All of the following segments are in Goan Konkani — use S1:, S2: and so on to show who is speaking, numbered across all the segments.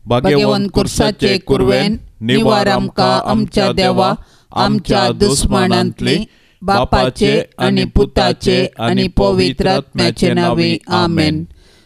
S1: भाग्यवंत कुर्साचे कुरवेन निवार आमकां आमच्या देवा आमच्या दुस्मानांतली बापाचे आनी पुताचे आनी पवित्र आत्म्याचे नांवे आमेन.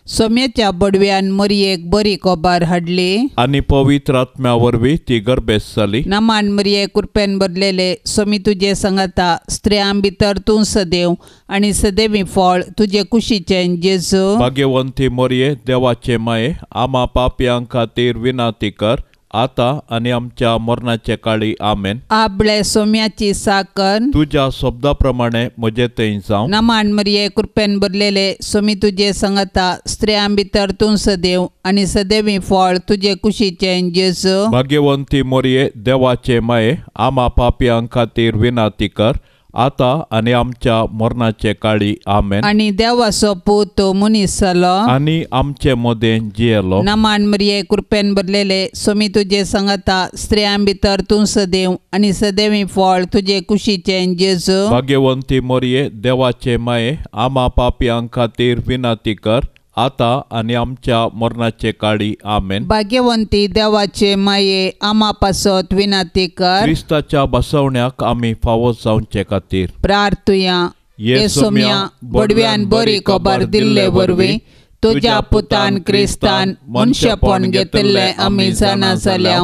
S1: सोम्याच्या बडव्यान मरयेक बरी खबर हाडली
S2: आनी पवित्र आत्म्या वरवीं ती गर्भेस्त जाली.
S1: नमान मरये कुरपेन भरलेले सोमी तुजे सांगाता स्त्रियां भितर तूं सदैव आनी सदैवी फळ तुजे कुशीचें जेजू.
S2: भाग्यवंती मरये देवाचे माये आमा पापयां खातीर विनंती कर आता आनी आमच्या मरणाचे काळी आमेन.
S1: आपले सोम्याची साकर
S2: तुज्या शब्दा प्रमाणे म्हजे थंय जावं.
S1: नमान मरये कृपेन भरलेले सोमी तुजे सांगाता स्त्रियां भितर तूं सदैव आनी सदैवी फळ तुजे कुशीचें जेजू.
S2: भाग्यवंती मरये देवाचे माये आमा पापयां खातीर विनंती कर आता आनी आमच्या मरणाचे काळी आमेन.
S1: आनी देवाचो पूत तो मनीस जालो
S2: आनी आमचे मदें जियेलो.
S1: नमान मरये कृपेन भरलेले सोमी तुजे सांगाता स्त्रियां भितर तूं सदैव आनी सदैवी फळ तुजे कुशीचें जेजू.
S2: भाग्यवंती मरये देवाचे माये आमा पापयां खातीर विनंती कर आता आनी आमच्या मरणाचे काळी आमेन.
S1: भाग्यवंती देवाचे माये आमा पासत विनंती कर.
S2: क्रिस्ताच्या बसवण्याक आमी फावो जावचे खातीर
S1: प्रार्थुया. ये सोम्या बडव्यान बरी खबर दिल्ले वरवीं तुज्या पुतान क्रिस्तान मनशेपण घेतिल्लें आमी जाणा जाल्या.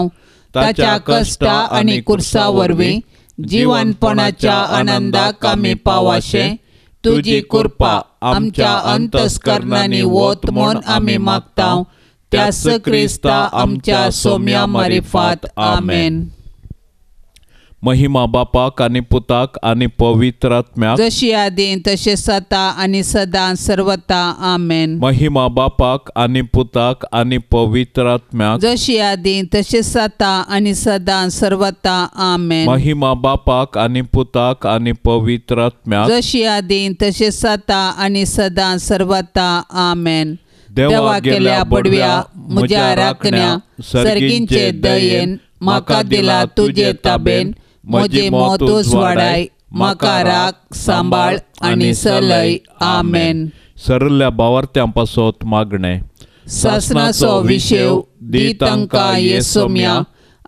S1: ताच्या कश्टा आनी कुर्सा वरवीं जिवनपणाच्या आनंदाक आमी पावाशें तुजी कृपा आमच्या अंतस्करणांनी वत म्हूण आमी मागता. त्याच क्रिस्ता आमच्या सोम्या मारिफात आमेन.
S2: महिमा बापाक आनी पुताक आनी पवित्र आत्म्याक
S1: जशी आदीं तशें सता आनी सदां सर्वता आमेन.
S2: महिमा बापाक आनी पुताक आनी पवित्र आत्म्याक
S1: जशी आदीं तशें सता आनी सदां सर्वता आमेन.
S2: महिमा बापाक आनी पुताक आनी पवित्र आत्म्याक
S1: जशी आदीं तशें सता आनी सदां सर्वता आमेन. देवा केल्या बडव्या म्हज्या राखण्या सर्गींचे दयेन म्हाका दिला तुजे ताबेन म्हजी मौत उजवाडाय म्हाका राख सांबाळ आनी सलय आमेन.
S2: सरल्या बावार्थ्यां पासत मागणें.
S1: सासनाचो विशेव दी तांकां ये सोम्या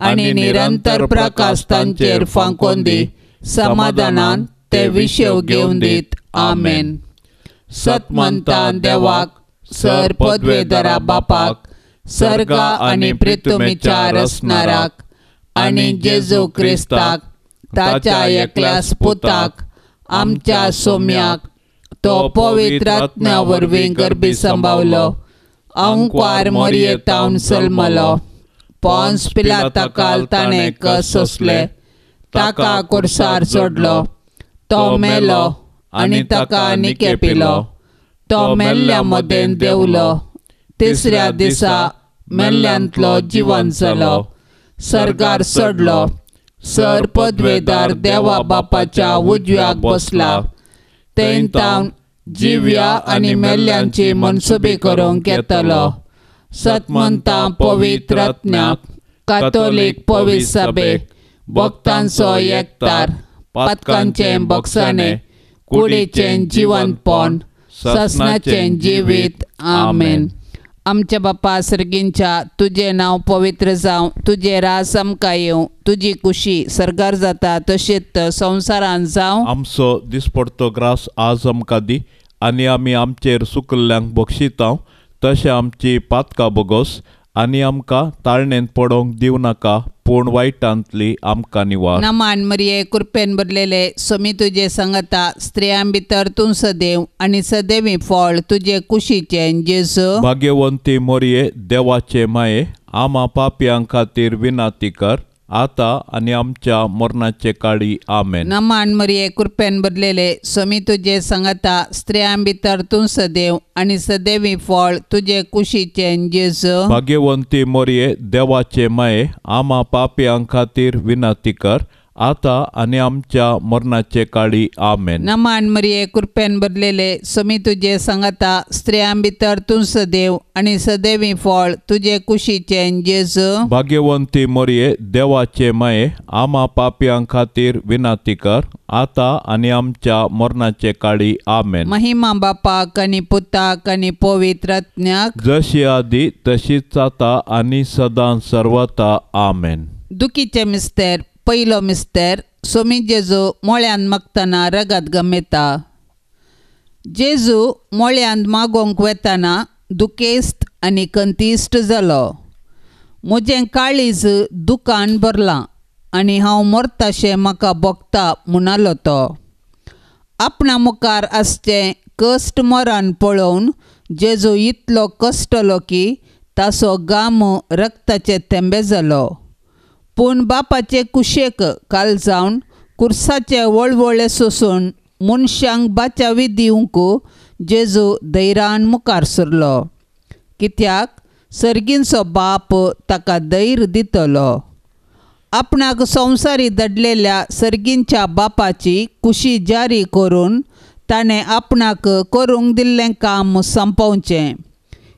S1: आनी निरंतर प्रकाश तांचेर फांकोन दी समाधानान ते विशेव घेवन दीत आमेन. सतमंता देवाक सर पदवेदरा बापाक सर्गा आनी पृथ्वीच्या रचणाराक आनी जेजू क्रिस्ताक ताच्या एकल्याच पुताक आमच्या सोम्याक तो पवित्र आत्म्या वरवीं गर्भी सांबावलो अंकवार मोरयेतावन जल्मलो पोन्स पिलाता ताणें कस सोंसले ताका कुर्सार चडलो तो मेलो आनी ताका निकेपिलो तो मेल्ल्या मदें देंवलो तिसऱ्या दिसा मेल्ल्यांतलो जिवन जालो सर्गार चडलो सर पदवेदार देवा बापाच्या उजव्याक बसला थंय जिव्या आनी मेल्ल्यांची मनसुबी करूंक येतलो. सतमंता पवित्र आत्म्याक कातोलीक पवित्र सभेक भक्तांचो एकतार पातकांचें बक्षाणें कुडीचें जिवनपण सासणाचें जिवीत आमेन. आमच्या बापा सर्गींच्या तुजें नांव पवित्र जावं तुजें राज आमकां येवं तुजी कुशी सर्गार जाता तशेंच संवसारांत जावं.
S2: आमचो दिसपडतो ग्रास आज आमकां दी आनी आमी आमचेर सुकल्ल्यांक बक्षितांव तशें आमची पातकां बोगोस आनी आमकां ताळणेंत पडोवंक दिवं नाका पूण वायटांतली आमकां निवार.
S1: नमान मरये कृपेन भरलेले सोमी तुजे सांगाता स्त्रियां भितर तूं सदैव आनी सदैवी फळ तुजे कुशीचें जेजू.
S2: भाग्यवंती मरये देवाचे माये आमा पापयां खातीर विनंती कर आता आनी आमच्या मरणाचे काळी आमेन.
S1: नमान मरये कृपेन भरलेले सोमी तुजे सांगाता स्त्रियां भितर तूं सदैव आनी सदैवी फळ तुजे कुशीचें जेजू.
S2: भाग्यवंती मरये देवाचे माये आमा पापयां खातीर विनंती कर आतां आनी आमच्या मरणाचे काळी. आमेन.
S1: नमान मरिये, कृपेन भरलेले, स्वामी तुजे सांगाता, स्त्रियां भितर तूं सदैव आनी सदैवी फळ तुजे कुशीचें जेजू.
S2: भाग्यवंती मरिये, देवाचे माये, आमा पापयां खातीर विनंती कर, आतां आनी आमच्या मरणाचे काळी. आमेन.
S1: महिमा बापाक आनी पुताक आनी पवित्र आत्म्याक,
S2: जशी आदी तशीच आतां आनी सदां सर्वता. आमेन.
S1: दुखीचे मिस्तेर. पयलो मिस्तेर, सोमी जेजू मोळ्यान मागतना रगत गमेता. जेजू मोळ्यांत मागोवंक वेतना दुखेस्त आनी कंतिश्ट जालो. म्हजें काळीज दुकान भरलां आनी हांव मरताशें म्हाका भोगता म्हणालो तो. आपणा मुखार आसचें कश्ट मरण पळोवन जेजू इतलो कश्टलो की ताचो गाम रक्ताचे थेंबे जालो. पूण बापाचे कुशेक काल जावन कुर्साचे वळवळे सोसून मनशांक बाचावी दिवंक जेजू धैर्यान मुखार सरलो, कित्याक सर्गींचो बाप ताका धैर्य दितलो. आपणाक संवसारी दडलेल्या सर्गींच्या बापाची कुशी जारी करून ताणें आपणाक करूंक दिल्लें काम सोंपोवचें.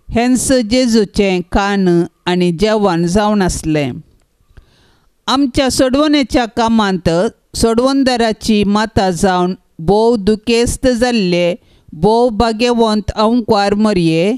S1: हेंच जेजूचें कान आनी जेवण जावन आसलें. आमच्या सोडवणेच्या कामांत सोडवणदाराची माता जावन भोव दुखेस्त जाल्ले भोव भाग्यवंत अंकवार मरये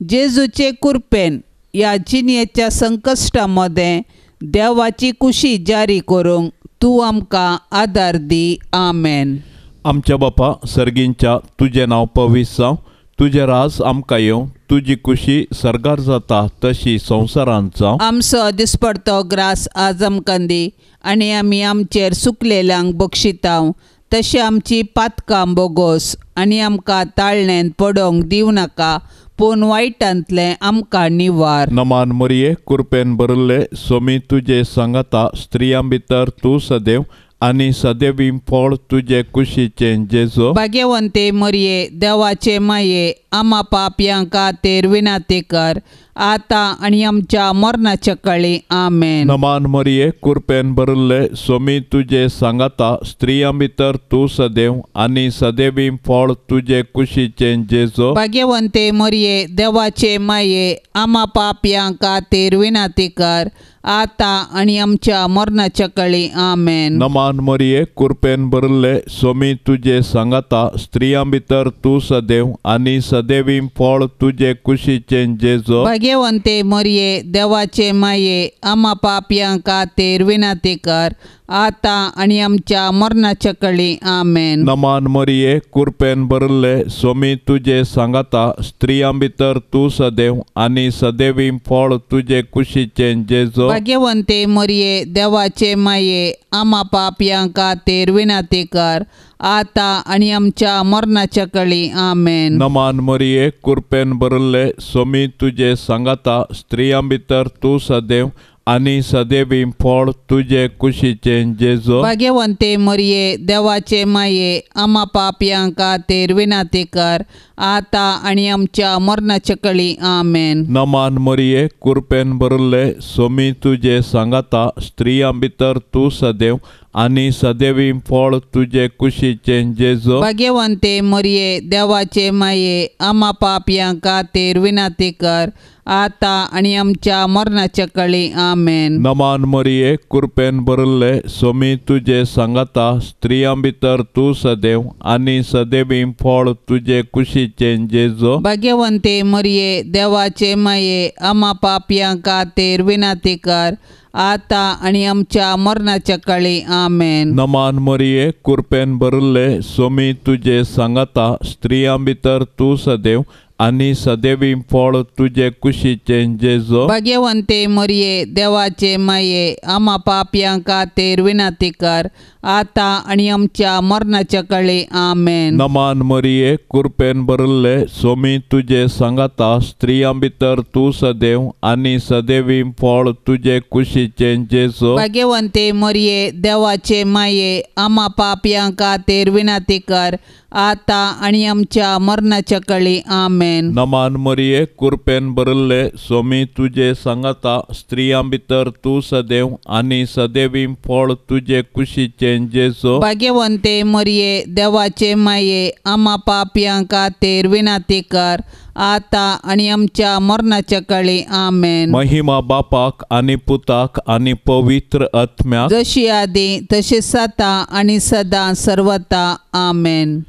S1: जेजूचे कुरपेन ह्या जिणेच्या संकश्टा मदें देवाची कुशी जारी करूंक तूं आमकां आदार दी. आमेन.
S2: आमच्या बापा सर्गींच्या, तुजें नांव पवित्र जावं, तुजें राज आमकां येवं, तुजी कुशी सर्गार जाता तशी संवसारांत जावं.
S1: आमचो दिसपडतो ग्रास आज आमकां दी आनी आमी आमचेर सुकलेल्यांक बक्षितांव तशें आमची पातकां बोगोस आनी आमकां ताळणेंत पडोवंक दिवं नाका, पूण वायटांतलें आमकां निवार.
S2: नमान मरिये, कुरपेन भरिल्ले, सोमी तुजे सांगाता, स्त्रियां भितर तूं सदैव आनी सदैवी फळ तुजे कुशीचें जेजू.
S1: भाग्यवंते मरिये, देवाचे माये, आमा पापयां खातीर विनंती कर, आतां आनी आमच्या मरणाच्या काळी. आमेन.
S2: नमान मरिये, कुरपेन भरिल्ले, सोमी तुजे सांगाता, स्त्रियां भितर तूं सदैव आनी सदैवी फळ तुजे कुशीचें जेजू.
S1: भाग्यवंते मरिये, देवाचे माये, आमा पापयां खातीर विनंती कर, आतां आनी आमच्या मरणाच्या काळी. आमेन.
S2: नमान मरिये, कुरपेन भरिल्ले, सोमी तुजे सांगाता, स्त्रियां भितर तूं सदैव आनी सदैवी फळ तुजे कुशीचें जेजू.
S1: भाग्यवंते मरिये, देवाचे माये, आमा पापयां खातीर विनंती कर, आतां आनी आमच्या मरणाच्या काळी. आमेन.
S2: नमान मरिये, कुरपेन भरिल्ले, सोमी तुजे सांगाता, स्त्रियां भितर तूं सदैव आनी सदैवी फळ तुजे कुशीचें जेजू.
S1: भाग्यवंते मरिये, देवाचे माये, आमा पापयां खातीर विनंती कर, आतां आनी आमच्या मरणाच्या काळी. आमेन.
S2: नमान मरिये, कुरपेन भरिल्ले, सोमी तुजे सांगाता, स्त्रियां भितर तूं सदैव आनी सदैवी फळ तुजे कुशीचें जेजू.
S1: भाग्यवंते मरिये, देवाचे माये, आमा पापयां खातीर विनंती कर, आतां आनी आमच्या मरणाच्या काळी. आमेन.
S2: नमान मरिये, कुरपेन भरिल्ले, सोमी तुजे सांगाता, स्त्रियां भितर तूं सदैव आनी सदैवी फळ तुजे कुशीचें जेजू.
S1: भाग्यवंते मरिये, देवाचे माये, आमा पापयां खातीर विनंती कर, आतां आनी आमच्या मरणाच्या काळी. आमेन.
S2: नमान मरिये, कुरपेन भरिल्ले, सोमी तुजे सांगाता, स्त्रियां भितर तूं सदैव आनी सदैवी फळ तुजे कुशीचें जेजू.
S1: भाग्यवंते मरिये, देवाचे माये, आमा पापयां खातीर विनंती कर, आतां आनी आमच्या मरणाच्या काळी. आमेन.
S2: नमान मरिये, कुरपेन भरिल्ले, सोमी तुजे सांगाता, स्त्रियां भितर तूं सदैव आनी सदैवी फळ तुजे कुशीचें जेजू.
S1: भाग्यवंते मरिये, देवाचे माये, आमा पापयां खातीर विनंती कर, आतां आनी आमच्या मरणाच्या काळी. आमेन.
S2: नमान मरिये, कुरपेन भरिल्ले, सोमी तुजे सांगाता, स्त्रियां भितर तूं सदैव आनी सदैवी फळ तुजे कुशीचें जेजू.
S1: भाग्यवंते मरिये, देवाचे माये, आमा पापयां खातीर विनंती कर, आतां आनी आमच्या मरणाच्या काळी. आमेन.
S2: नमान मरिये, कुरपेन भरिल्ले, सोमी तुजे सांगाता, स्त्रियां भितर तूं सदैव आनी सदैवी फळ तुजे कुशीचें जेजू.
S1: भाग्यवंते मरिये, देवाचे माये, आमा पापयां खातीर विनंती कर, आतां आनी आमच्या मरणाच्या काळी. आमेन.
S2: महिमा बापाक आनी पुताक आनी पवित्र आत्म्याक,
S1: जशी आदी तशी आतां आनी सदां सर्वता. आमेन.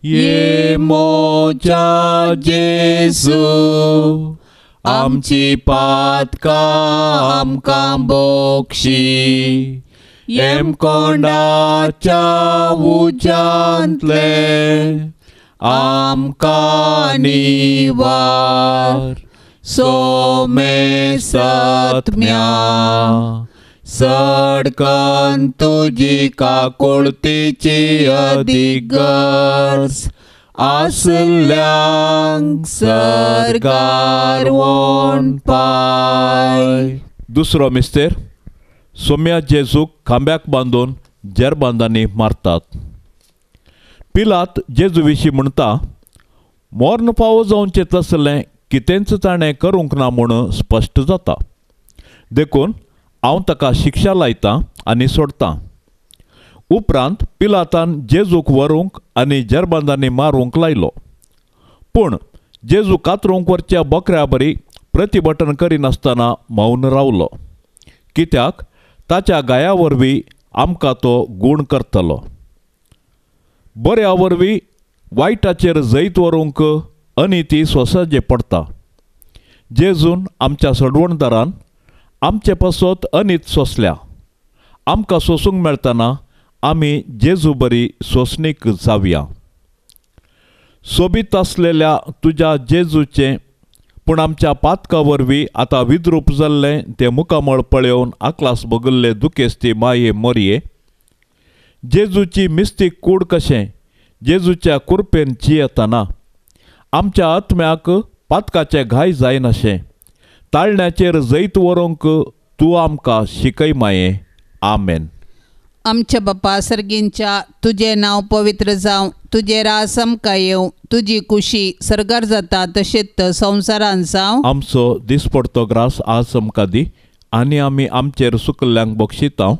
S2: ये मोजा जेजू, आमची पातकां आमकां बक्षी, येमकोंडाच्या उज्यांतले आमकां निवार, सोमे सत्म्या सडकन तुजी काकुळतीची अदीक गरज आसल्यांक सरकार वोन पाय. दुसरो मिस्तेर, सोम्या जेजूक खांब्याक बांदून जेरबांदांनी मारतात. पिलात जेजू विशीं म्हणटा, मर्ण फावो जावचें तसलें कितेंच ताणें करूंक ना म्हूण स्पश्ट जाता, देखून हांव ताका शिक्षा लायतां आनी सोडटां. उपरांत पिलातान जेजूक व्हरूंक आनी जेरबांदांनी मारूंक लायलो. पूण जेजू कातरूंक व्हरच्या बकऱ्या बरी प्रतिभटन करिनासतना मौन रावलो, कित्याक ताच्या गाया वरवीं आमकां तो गूण करतलो. बऱ्या वरवीं वायटाचेर जैत व्हरूंक अनिती सोंसचें पडटा. जेजून आमच्या सोडवणदारान आमचे पासत अनीत सोंसल्या. आमकां सोंसूंक मेळटना आमी जेजू बरी सोंसणीक जावया. सोबीत आसलेल्या तुज्या जेजूचें पूण आमच्या पातका वरवीं आतां विद्रूप जाल्लें तें मुखामळ पळोवन आकलास भोगिल्ले दुखेस्ती माये मोरये, जेजूची मिस्तीक कूड कशें जेजूच्या कुरपेन जियेतना आमच्या आत्म्याक पातकाचे घाय जायनाशें ताळण्याचेर जैत व्हरूंक तूं आमकां शिकय माये. आमेन.
S1: आमच्या बापा सर्गींच्या, तुजें नांव पवित्र जावं, तुजें राज आमकां येवं, तुजी कुशी सर्गार जाता तशेंच संवसारांत जावं.
S2: आमचो दिसपडतो ग्रास आज आमकां दी, आनी आमी आमचेर सुकल्ल्यांक बक्षितां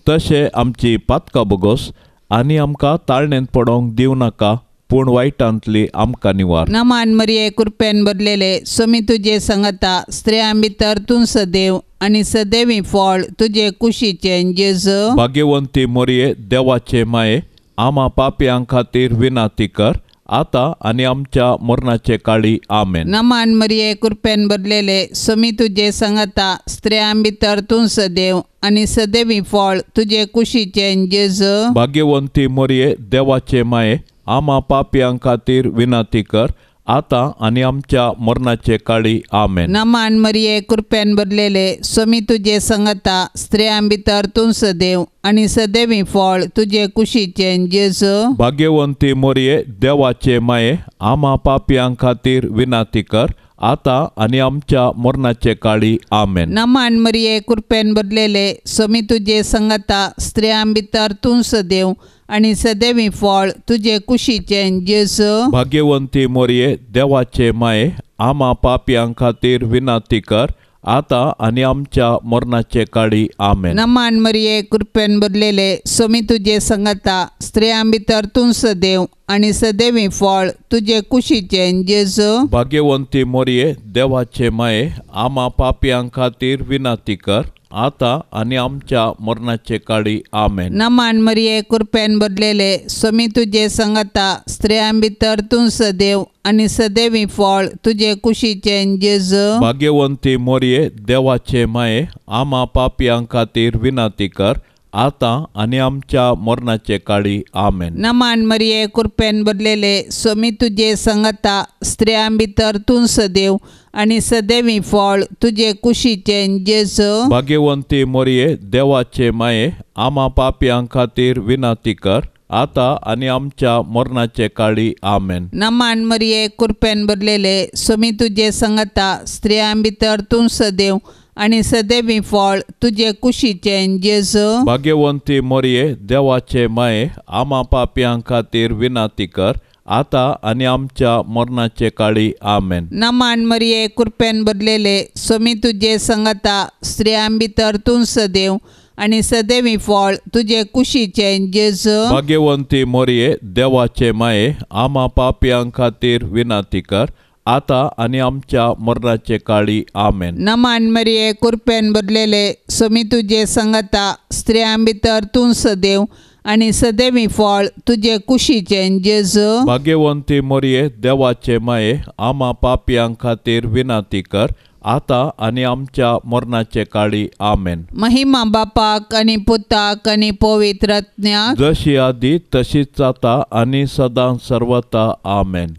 S2: तशें आमची पातकां बोगोस, आनी आमकां ताळणेंत पडोवंक दिवं नाका, पूण वायटांतली आमकां निवार.
S1: नमान मरिये, कुरपेन भरलेले, सोमी तुजे सांगाता, स्त्रियां भितर तूं सदैव आनी सदैवी फळ तुजे कुशीचें जेजू.
S2: भाग्यवंती मरिये, देवाचे माये, आमा पापयां खातीर विनंती कर, आतां आनी आमच्या मरणाचे काळी. आमेन.
S1: नमान मरिये, कुरपेन भरलेले, सोमी तुजे सांगाता, स्त्रियां भितर तूं सदैव आनी सदैवी फळ तुजे कुशीचें जेजू.
S2: भाग्यवंती मरिये, देवाचे माये, आमा पापयां खातीर विनंती कर, आतां आनी आमच्या मरणाचे काळी. आमेन.
S1: नमान मरिये, कुरपेन भरलेले, सोमी तुजे सांगाता, स्त्रियां भितर तूं सदैव आनी सदैवी फळ तुजे कुशीचें जेजू.
S2: भाग्यवंती मरिये, देवाचे माये, आमा पापयां खातीर विनंती कर, आतां आनी आमच्या मरणाचे काळी. आमेन.
S1: नमान मरिये, कुरपेन भरलेले, सोमी तुजे सांगाता, स्त्रियां भितर तूं सदैव आनी सदैवी फळ तुजे कुशीचें जेजू.
S2: भाग्यवंती मरिये, देवाचे माये, आमा पापयां खातीर विनंती कर, आतां आनी आमच्या मरणाचे काळी. आमेन.
S1: नमान मरिये, कुरपेन भरलेले, सोमी तुजे सांगाता, स्त्रियां भितर तूं सदैव आनी सदैवी फळ तुजे कुशीचें जेजू.
S2: भाग्यवंती मरिये, देवाचे माये, आमा पापयां खातीर विनंती कर, आतां आनी आमच्या मरणाचे काळी. आमेन.
S1: नमान मरिये, कुरपेन भरलेले, सोमी तुजे सांगाता, स्त्रियां भितर तूं सदैव आनी सदैवी फळ तुजे कुशीचें जेजू.
S2: भाग्यवंती मरिये, देवाचे माये, आमा पापयां खातीर विनंती कर, आतां आनी आमच्या मरणाचे काळी. आमेन.
S1: नमान मरिये कृपेन भरलेले स्वामी तुजे संगता, स्त्रियां भितर तूं सदैव आनी सदैवी फळ तुजे कुशीचें जेजू.
S2: भाग्यवंती मरिये देवाचे माये, आमा पापयां खातीर विनंती कर आतां आनी आमच्या मरणाचे काळी. आमेन.
S1: नमान मरिये कृपेन भरलेले स्वामी तुजे संगता, स्त्रियां भितर तूं सदैव आनी सदैवी फळ तुजे कुशीचें जेजू.
S2: भाग्यवंती मरिये देवाचे माये, आमा पापयां खातीर विनंती कर आतां आनी आमच्या मरणाचे काळी. आमेन.
S1: नमान मरिये कृपेन भरलेले स्वामी तुजे संगता, स्त्रियां भितर तूं सदैव आनी सदैवी फळ तुजे कुशीचें जेजू.
S2: भाग्यवंती मरिये देवाचे माये, आमा पापयां खातीर विनंती कर आतां आनी आमच्या मरणाचे काळी. आमेन.
S1: नमान मरिये कृपेन भरलेले स्वामी तुजे संगता, स्त्रियां भितर तूं सदैव आनी सदैवी फळ तुजे कुशीचें जेजू.
S2: भाग्यवंती मरिये देवाचे माये, आमा पापयां खातीर विनंती कर आतां आनी आमच्या मरणाचे काळी. आमेन.
S1: महिमा बापाक आनी पुताक आनी पवित्र आत्म्याक,
S2: जशी आदी तशीच आतां आनी सदां सर्वता. आमेन.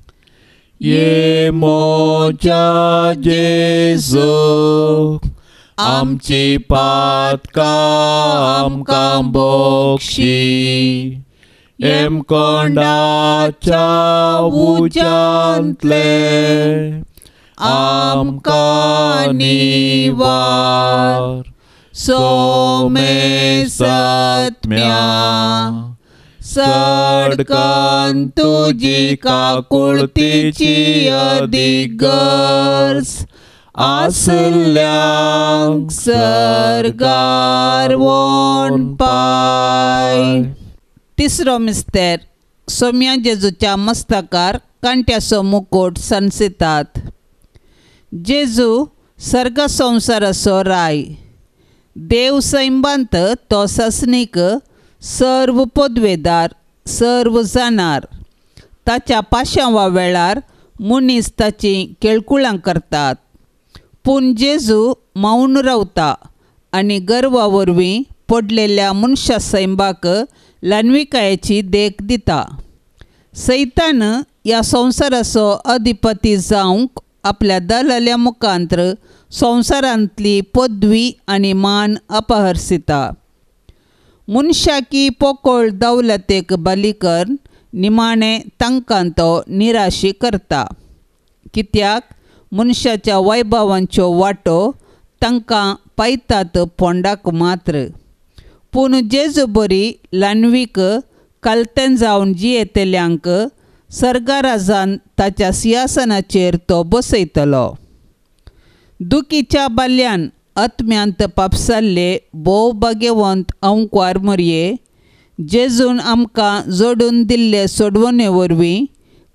S2: ये मोजा जेजू, आमची पातकां आमकां बक्षी, हेमकोंडाच्या उज्यांतले आमकां निवार. सोमे सत्म्या सडकन तुजी काकुळतीची अदीक गरज आसल्यांक सर्गार वोन पाय.
S1: तिसरो मिस्तेर सोम्या जेजूच्या मस्तकार कांट्याचो मुकोट सनसितात. जेजू सर्ग संवसाराचो राय, देव सैंबांत तो ससनीक, सर्व पदवेदार, सर्व जाणार. ताच्या पाशांवा वेळार मनीस ताची केळकुळां करतात, पूण जेजू मौन रावता आनी गर्वा वरवीं पडलेल्या मनशा सैंबाक ल्हानविकायेची देख दिता. सैतान ह्या संवसाराचो अधिपती जावंक आपल्या दलाल्या मुखांत्र संवसारांतली पदवी आनी मान अपहरसिता. मनशाकी पोकळ दौलतेक बली करून निमाणें तांकां तो निराशी करता, कित्याक मनशाच्या वैभवांच्यो वांटो तांकां पायतात फोंडाक मात्र. पूण जेजू बरी ल्हानवीक कालतें जावन जियेतल्यांक सर्गाराजान ताच्या सिंहासनाचेर तो बसयतलो. दुखीच्या बाल्यान आत्म्यांत पापसाल्ले भोव भाग्यवंत अंकवार मरये, जेजून आमकां जोडून दिल्ले सोडवणे वरवीं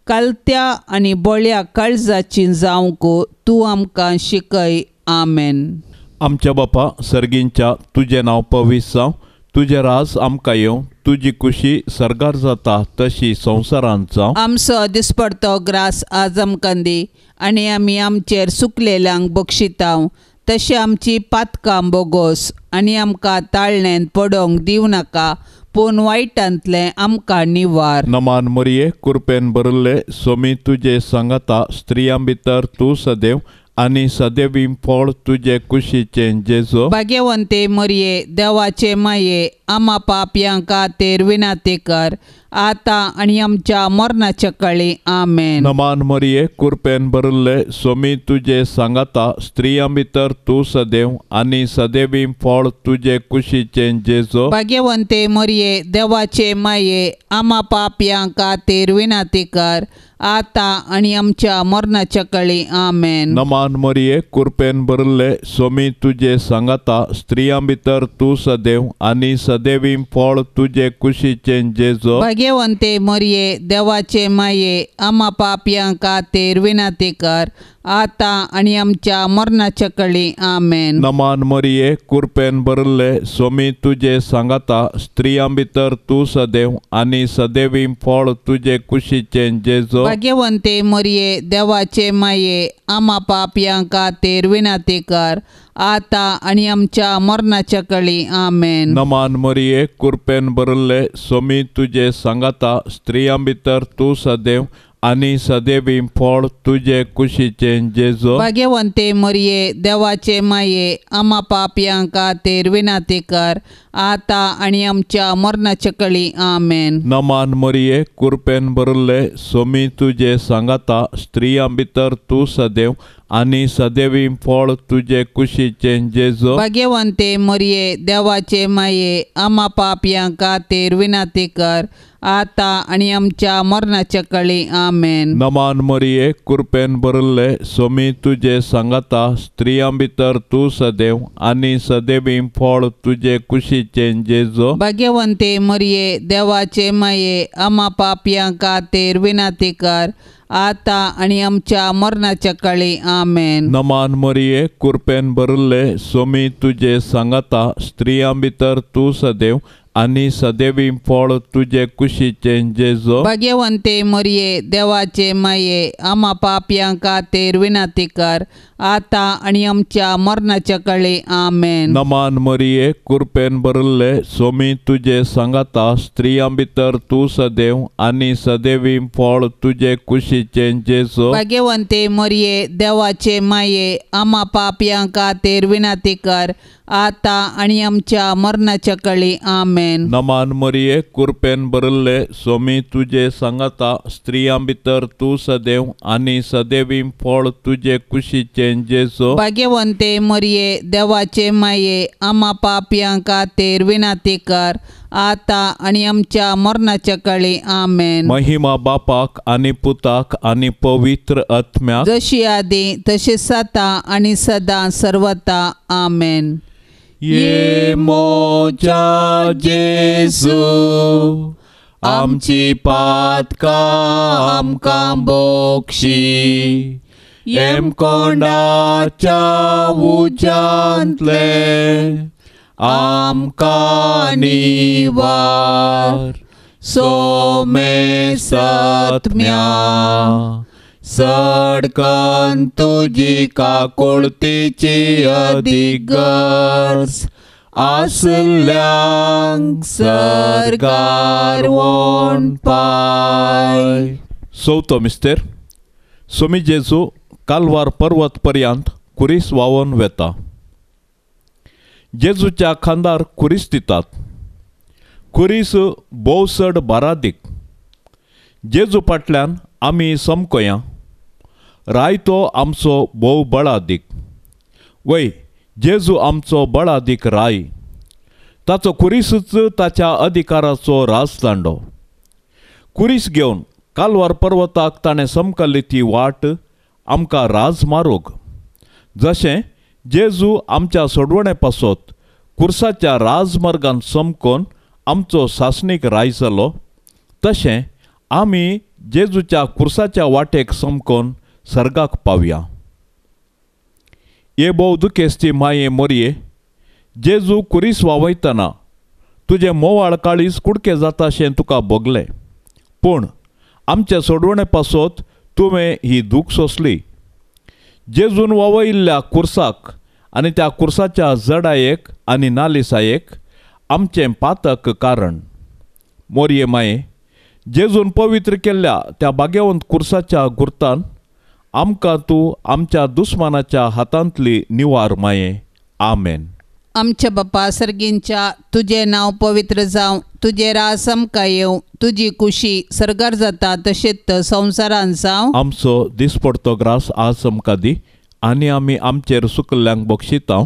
S1: कालत्या आनी बळ्या काळजाची जावंक तूं आमकां शिकय. आमेन.
S2: आमच्या बापा सर्गींच्या, तुजें नांव पवित्र जावं, तुजें राज आमकां येवं, तुजी कुशी सर्गार जाता तशी संवसारांत जावं.
S1: आमचो दिसपडतो ग्रास आज आमकां दी आनी आमी आमचेर सुकलेल्यांक बक्षितांव तशें आमची पातकां बोगोस आनी आमकां ताळणेंत पडोवंक दिवं नाका, पूण वायटांतलें आमकां निवार.
S2: नमान मरिये कृपेन भरिल्ले स्वामी तुजे सांगाता, स्त्रियां भितर तूं सदैव आनी सदैवी फळ तुजे कुशीचें जेजू.
S1: भाग्यवंते मरिये देवाचे माये, आमा पापयां खातीर विनंती कर आतां आनी आमच्या मरणाच्या काळी. आमेन.
S2: नमान मरिये कृपेन भरिल्ले स्वामी तुजे सांगाता, स्त्रियां भितर तूं सदैव आनी सदैवी फळ तुजे कुशीचें जेजू.
S1: भाग्यवंते मरिये देवाचे माये, आमा पापयां खातीर विनंती कर आतां आनी आमच्या मरणाच्या काळी. आमेन.
S2: नमान मरिये कृपेन भरिल्ले स्वामी तुजे सांगाता, स्त्रियां भितर तूं सदैव आनी सदैवी फळ तुजे कुशीचें जेजू.
S1: भाग्यवंते मरिये देवाचे माये, आमा पापयां खातीर विनंती कर आतां आनी आमच्या मरणाच्या कळी. आमेन.
S2: नमान मरिये, कुरपेन भरिल्ले, सोमी तुजे सांगाता, स्त्रियां भितर तूं सदैव आनी सदैवी फळ तुजे कुशीचें जेजू.
S1: भाग्यवंते मरिये, देवाचे माये, आमा पापयां खातीर विनंती कर, आतां आनी आमच्या मरणाच्या कळी. आमेन.
S2: नमान मरिये, कुरपेन भरिल्ले, सोमी तुजे सांगाता, स्त्रियां भितर तूं सदैव आनी सदैवी फळ तुजे कुशीचें जेजू.
S1: भाग्यवंते मरिये, देवाचे माये, आमा पापयां खातीर विनंती कर, आतां आनी आमच्या मरणाच्या कळी. आमेन.
S2: नमान मरिये, कुरपेन भरिल्ले, सोमी तुजे सांगाता, स्त्रियां भितर तूं सदैव आनी सदैवी फळ तुजे कुशीचें जेजू.
S1: भाग्यवंते मरिये, देवाचे माये, आमा पापयां खातीर विनंती कर, आतां आनी आमच्या मरणाच्या कळी. आमेन.
S2: नमान मरिये, कुरपेन भरिल्ले, सोमी तुजे सांगाता, स्त्रियां भितर तूं सदैव आनी सदैवी फळ तुजे कुशीचें जेजू.
S1: भाग्यवंते मरिये, देवाचे माये, आमा पापयां खातीर विनंती कर, आतां आनी आमच्या मरणाच्या कळी. आमेन.
S2: नमान मरिये, कुरपेन भरिल्ले, सोमी तुजे सांगाता, स्त्रियां भितर तूं सदैव आनी सदैवी फळ तुजे कुशीचें जेजू.
S1: भाग्यवंते मरिये, देवाचे माये, आमा पापयां खातीर विनंती कर, आतां आनी आमच्या मरणाच्या कळी. आमेन.
S2: नमान मरिये, कुरपेन भरिल्ले, सोमी तुजे सांगाता, स्त्रियां भितर तूं सदैव आनी सदैवी फळ तुजे कुशीचें जेजू.
S1: भाग्यवंते मरिये, देवाचे माये, आमा पापयां खातीर विनंती कर, आतां आनी आमच्या मरणाच्या कळी. आमेन.
S2: नमान मरिये, कुरपेन भरिल्ले, सोमी तुजे सांगाता, स्त्रियां भितर तूं सदैव आनी सदैवी फळ तुजे कुशीचें जेजू.
S1: भाग्यवंते मरिये, देवाचे माये, आमा पापयां खातीर विनंती कर, आतां आनी आमच्या मरणाच्या कळी. आमेन.
S2: महिमा बापाक आनी पुताक आनी पवित्र आत्म्याक,
S1: जशी आदी तशी सता आनी सदां सर्वता. आमेन.
S2: ये मोजा जेजू, आमची पातकां आमकां बोक्षी, येमकोंडाच्या उज्यांतले आमकां निवार, सोमे सत्म्या सडकन तुजी काकुळतीची अदीक गरज आसल्यांक सरकार वोन पाय. चवथो मिस्तेर. सोमी जेजू कालवार पर्वत पर्यंत कुरीस व्हांवोन वेता. जेजूच्या खांदार कुरीस दितात. कुरीस भोव चड बारादीक. जेजू फाटल्यान आमी समकोया, रायतो आमचो भोव बळादीक. वय, जेजू आमचो बळादीक राय. ताचो कुरीसूच ताच्या अधिकाराचो राजदांडो. कुरीस घेवन कालवार पर्वताक ताणें समकल्ली ती वाट आमकां राज मारूंक. जशें जेजू आमच्या सोडवणे पासत कुर्साच्या राजमार्गान समकोन आमचो सासणीक राय जालो, तशें आमी जेजूच्या कुर्साच्या वाटेक समकोन सर्गाक पावया. हे भोव दुखेस्ती माये मोरये, जेजू कुरीस वावयतना तुजें मोवाळ काळीज कुडके जाताशें तुका भोगलें, पूण आमच्या सोडवणे पासत तुवें ही दूख सोंसली. जेजून वावयिल्ल्या कुर्साक आनी त्या कुर्साच्या जडायेक आनी नालिसायेक आमचें पातक कारण. मोरये माये, जेजून पवित्र केल्ल्या त्या भाग्यवंत कुर्साच्या गुर्तान आमकां तूं आमच्या दुस्मानाच्या हातांतली निवार माये. आमेन.
S1: आमच्या बापा सर्गींच्या, तुजें नांव पवित्र जावं, तुजें राज आमकां येवं, तुजी कुशी सर्गार जाता तशेंच संवसारान जावं.
S2: आमचो दिसपडतो ग्रास आज आमकां दी, आनी आमी आमचेर सुकल्ल्यांक बक्षितांव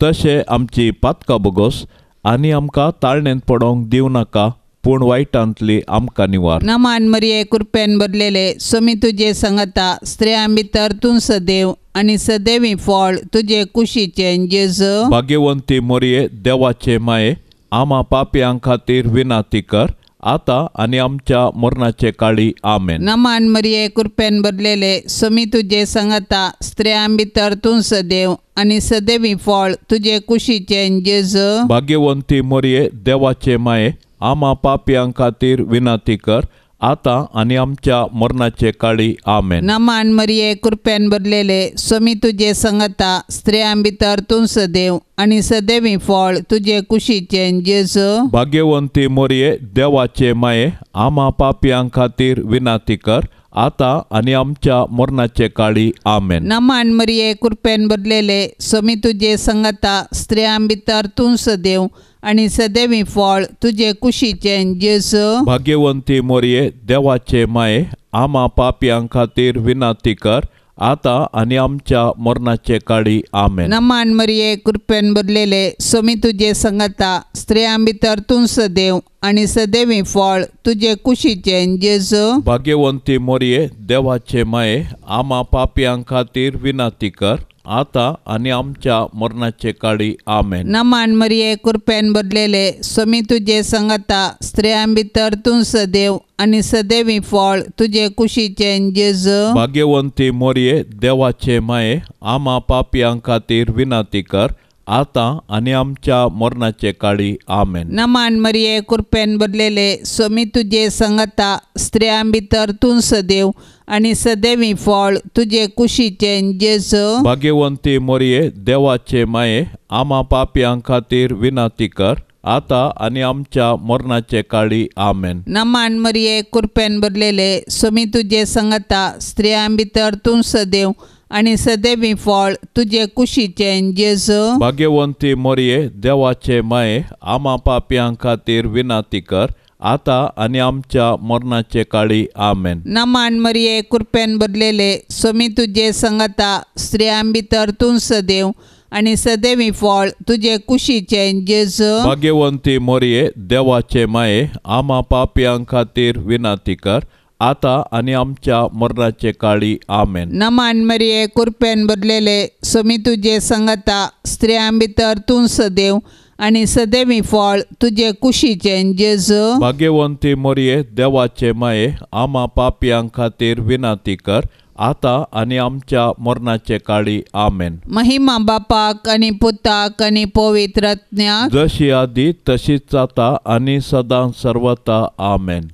S2: तशें आमची पातकां बोगोस, आनी आमकां ताळणेंत पडोवंक दिवं नाका, पूण वायटांतली आमकां निवार.
S1: नमान मरिये, कृपेन भरलेले, सोमी तुजे संगता, स्त्रियां भितर तूं सदैव आनी सदैवी फळ तुजे कुशीचें जेजू.
S2: भाग्यवंती मोरये, देवाचे माये, आमा पापयां खातीर विनंती कर, आतां आनी आमच्या मरणाचे काळी. आमेन.
S1: नमान मरिये कृपेन भरलेले स्वामी तुजे संगता, स्त्रियां भितर तूं सदैव आनी सदैवी फळ तुजे कुशीचें जेजू.
S2: भाग्यवंती मरिये देवाचे माये, आमा पापयां खातीर विनंती कर, आतां आनी आमच्या मरणाचे काळी. आमेन.
S1: नमान मरिये कृपेन भरलेले स्वामी तुजे संगता, स्त्रियां भितर तूं सदैव आनी सदैवी फळ तुजे कुशीचें जेजू.
S2: भाग्यवंती मरिये देवाचे माये, आमा पापयां खातीर विनंती कर, आतां आनी आमच्या मरणाचे काळी. आमेन.
S1: नमान मरिये कृपेन भरलेले स्वामी तुजे संगता, स्त्रियां भितर तूं सदैव आनी सदैवी फळ तुजे कुशीचें जेजू.
S2: भाग्यवंती मरिये देवाचे माये, आमा पापयां खातीर विनंती कर, आतां आनी आमच्या मरणाचे काळी. आमेन.
S1: नमान मरिये कृपेन भरलेले स्वामी तुजे संगता, स्त्रियां भितर तूं सदैव आनी सदैवी फळ तुजे कुशीचें जेजू.
S2: भाग्यवंती मरिये देवाचे माये, आमा पापयां खातीर विनंती कर, आतां आनी आमच्या मरणाचे काळी. आमेन.
S1: नमान मरिये कृपेन भरलेले स्वामी तुजे संगता, स्त्रियां भितर तूं सदैव आनी सदैवी फळ तुजे कुशीचें जेजू.
S2: भाग्यवंती मरिये देवाचे माये, आमा पापयां खातीर विनंती कर, आतां आनी आमच्या मरणाचे काळी. आमेन.
S1: नमान मरिये कृपेन भरलेले स्वामी तुजे संगता, स्त्रियां भितर तूं सदैव आनी सदैवी फळ तुजे कुशीचें जेजू.
S2: भाग्यवंती मरिये देवाचे माये, आमा पापयां खातीर विनंती कर, आतां आनी आमच्या मरणाचे काळी. आमेन.
S1: नमान मरिये कृपेन भरलेले स्वामी तुजे संगता, स्त्रियां भितर तूं सदैव आनी सदैवी फळ तुजे कुशीचें जेजू.
S2: भाग्यवंती मरिये देवाचे माये, आमा पापयां खातीर विनंती कर, आतां आनी आमच्या मरणाचे काळी. आमेन.
S1: नमान मरिये कृपेन भरलेले स्वामी तुजे संगता, स्त्रियां भितर तूं सदैव आनी सदैवी फळ तुजे कुशीचें जेजू.
S2: भाग्यवंती मरिये देवाचे माये, आमा पापयां खातीर विनंती कर, आतां आनी आमच्या मरणाचे काळी. आमेन.
S1: नमान मरिये कृपेन भरलेले स्वामी तुजे संगता, स्त्रियां भितर तूं सदैव आनी सदैवी फळ तुजे कुशीचें जेजू.
S2: भाग्यवंती मरिये देवाचे माये, आमा पापयां खातीर विनंती कर, आतां आनी आमच्या मरणाचे काळी. आमेन.
S1: महिमा बापाक आनी पुताक आनी पवित्र आत्म्याक,
S2: जशी आदी तशीच आतां आनी सदां सर्वता. आमेन.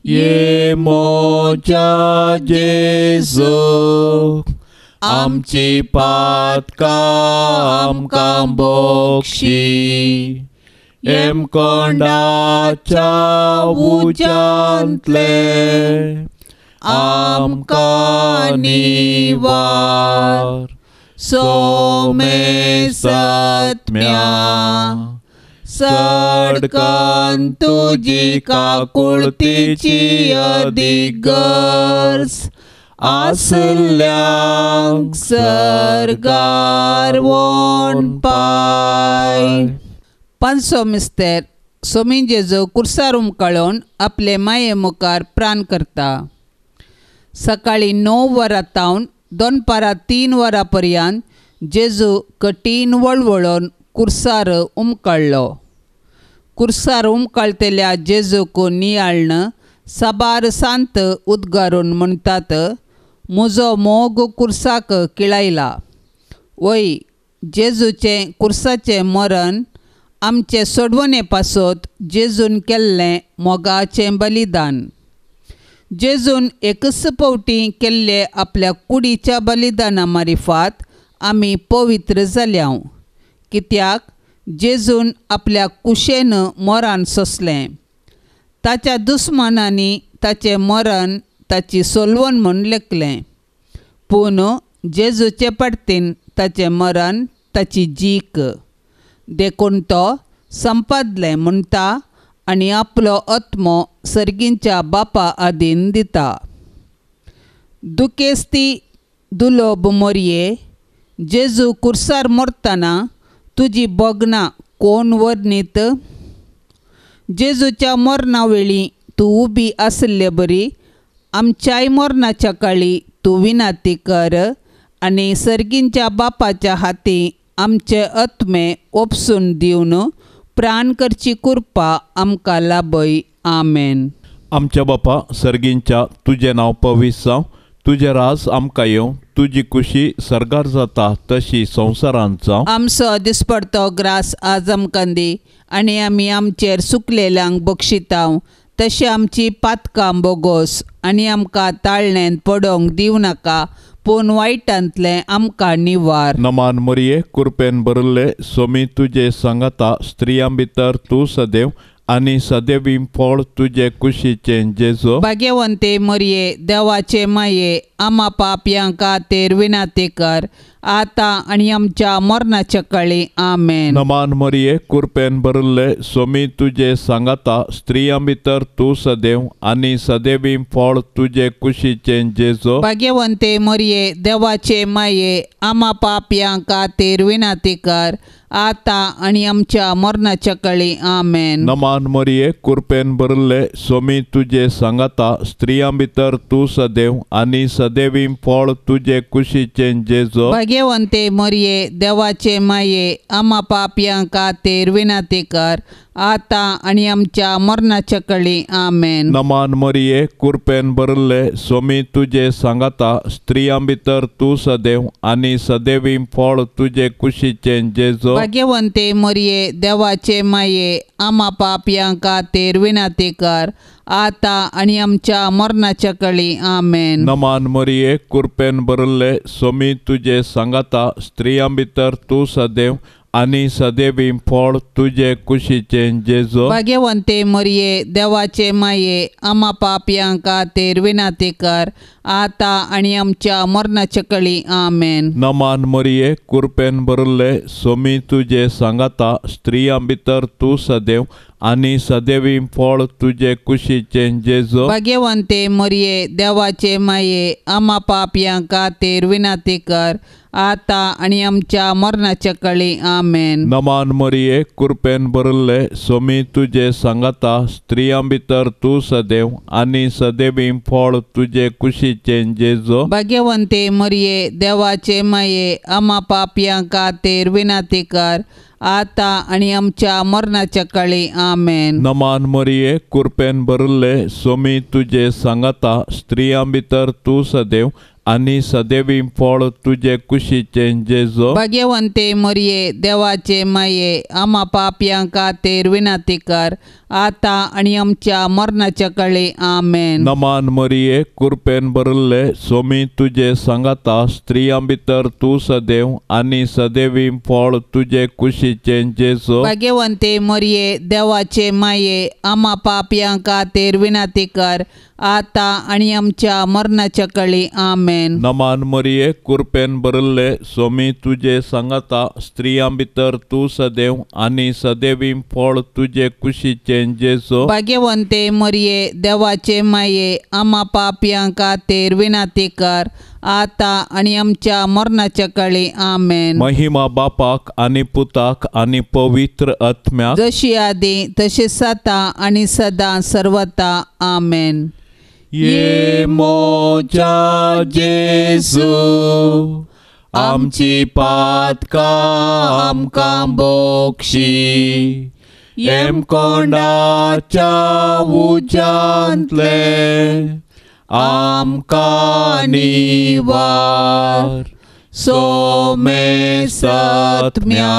S2: ये मोजा जेजू, आमची पातकां आमकां बक्षी, हेमकोंडाच्या उज्यांतले आमकां निवार, सोमे सत्म्या सडकन तुजी काकुळतीची अदीक गरज आसल्यांक सर्गार वोन पाय.
S1: पांचसो मिस्तेर सोमी जेजू कुर्सार उमकाळोवन आपले माये मुखार प्राण करता. सकाळीं 9 वरां तावन दनपारां 3 वरां पर्यंत जेजू कठीण वळवळोन कुर्सार उमकाळ्ळो. कुर्सार उमकाळतल्या जेजूक नियाळ्ण साबार सांत उद्गारून म्हणटात, म्हजो मोग कुर्साक किळायला. वय, जेजूचें कुर्साचें मरण आमचे सोडवणे पासत जेजून केल्लें मोगाचें बलिदान. जेजून एकच फावटी केल्ले आपल्या कुडीच्या बलिदाना मारिफात आमी पवित्र जाल्या, कित्याक जेजून आपल्या कुशेन मरण सोंसलें. ताच्या दुस्मानांनी ताचें मरण ताची सोलवण म्हूण लेखलें, पूण जेजूचे पडतीन ताचें मरण ताची जीक. देखून तो संपादलें म्हणटा आनी आपलो आत्मो सर्गींच्या बापा आदीन दिता. दुखेस्ती दुलोब मोरये, जेजू कुर्सार मरतना तुजी भोगणां कोण वर्णीत? जेजूच्या मरणा वेळी तूं उबी आशिल्ले बरी आमच्याय मरणाच्या काळी तूं विनंती कर आनी सर्गींच्या बापाच्या हाती आमचे आत्मे ओपसून दिवन प्राण करची कृपा आमकां लाभय. आमेन.
S2: आमच्या बापा सर्गींच्या तुजें नांव पवित्र जावं, तुजें राज आमकां येवं, तुजी कुशी सर्गार जाता तशी संवसारांत जावं.
S1: आमचो दिसपडतो ग्रास आज आमकां दी आनी आमी आमचेर सुकलेल्यांक बक्षितांव तशें आमची पातकां बोगोस आनी आमकां ताळण्यांत पडोवंक दिवं नाका पूण वायटांतलें आमकां निवार.
S2: नमान मरिये कृपेन भरिल्ले सोमी तुजे सांगाता, स्त्रियां भितर तूं सदैव आनी सदैवी फळ तुजे कुशीचें जेजू.
S1: भाग्यवंते मरिये देवाचे माये आमा पापयां खातीर विनंती कर आतां आनी आमच्या मरणाच्या काळी. आमेन.
S2: नमान मरिये कृपेन भरिल्ले सोमी तुजे सांगाता, स्त्रियां भितर तूं सदैव आनी सदैवी फळ तुजे कुशीचें जेजू.
S1: भाग्यवंते मरिये देवाचे माये आमा पापयां खातीर विनंती कर आतां आनी आमच्या मरणाच्या काळी. आमेन.
S2: नमान मरिये कृपेन भरिल्ले सोमी तुजे सांगाता, स्त्रियां भितर तूं सदैव आनी सदैवी फळ तुजे कुशीचें जेजू.
S1: भाग्यवंते मरिये देवाचे माये आमा पापयां खातीर विनंती कर आतां आनी आमच्या मरणाच्या काळी. आमेन.
S2: नमान मरिये कृपेन भरिल्ले सोमी तुजे सांगाता, स्त्रियां भितर तूं सदैव आनी सदैवी फळ तुजे कुशीचें जेजू.
S1: भाग्यवंते मरिये देवाचे माये आमा पापयां खातीर विनंती कर आतां आनी आमच्या मरणाच्या काळी. आमेन.
S2: नमान मरिये कृपेन भरिल्ले सोमी तुजे सांगाता, स्त्रियां भितर तूं सदैव आनी सदैवी फळ तुजे कुशीचें जेजू.
S1: भाग्यवंते मरिये देवाचे माये आमा पापयां खातीर विनंती कर आतां आनी आमच्या मरणाच्या काळी. आमेन.
S2: नमान मरिये कृपेन भरिल्ले सोमी तुजे सांगाता, स्त्रियां भितर तूं सदैव आनी सदैवी फळ तुजे कुशीचें जेजू.
S1: भाग्यवंते मरिये देवाचे माये आमा पापयां खातीर विनंती कर आतां आनी आमच्या मरणाच्या काळी. आमेन.
S2: नमान मरिये कृपेन भरिल्ले सोमी तुजे सांगाता, स्त्रियां भितर तूं सदैव आनी सदैवी फळ तुजे कुशीचें जेजू.
S1: भाग्यवंते मरिये देवाचे माये आमा पापयां खातीर विनंती कर आतां आनी आमच्या मरणाच्या काळी. आमेन.
S2: नमान मरिये कृपेन भरिल्ले सोमी तुजे सांगाता, स्त्रियां भितर तूं सदैव आनी सदैवी फळ तुजे कुशीचें जेजू.
S1: भाग्यवंते मरिये देवाचे माये आमा पापयां खातीर विनंती कर आतां आनी आमच्या मरणाच्या काळी. आमेन.
S2: नमान मरिये कृपेन भरिल्ले सोमी तुजे सांगाता, स्त्रियां भितर तूं सदैव आनी सदैवी फळ तुजे कुशीचें जेजू.
S1: भाग्यवंते मरिये देवाचे माये आमा पापयां खातीर विनंती कर आतां आनी आमच्या मरणाच्या काळी. आमेन.
S2: नमान मरिये कृपेन भरिल्ले सोमी तुजे सांगाता, स्त्रियां भितर तूं सदैव आनी सदैवी फळ तुजे कुशीचें जेजू.
S1: भाग्यवंते मरिये देवाचे माये आमा पापयां खातीर विनंती कर आतां आनी आमच्या मरणाच्या काळी. आमेन.
S2: महिमा बापाक आनी पुताक आनी पवित्र आत्म्याक,
S1: जशी आदी तशी सता आनी सदां सर्वता. आमेन.
S2: ये मोजा जेजू आमची पातकां आमकां बक्षी, येमकोंडाच्या उज्यांतले आमकां निवार. सोमे सत्म्या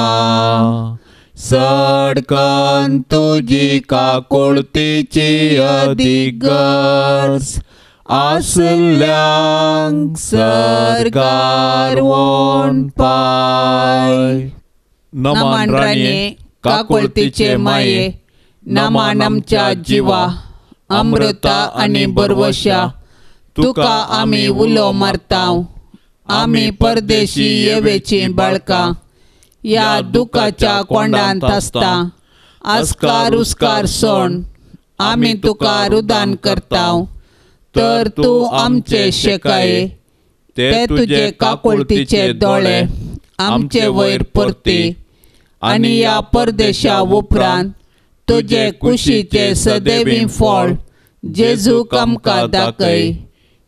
S2: सडकन तुजी काकुळतीची अदीक गरज आसल्यांक सरकार वोन पाय.
S1: नमान राणये काकुळतीचे माये, नमान आमच्या जिवा अमृता आनी बरवशा, तुका आमी उलो मारतांव. आमी परदेशी येवेची बाळकां ह्या दुखाच्या कोंडांत आसता. आस्कार उस्कार सोण आमी तुका रुदान करतांव, तर तूं आमचे शेकाये ते तुजे काकुळतीचे दोळे आमचे वयर परती आनी ह्या परदेशा उपरांत तुजे कुशीचे सदैवी फळ जेजूक आमकां दाखय.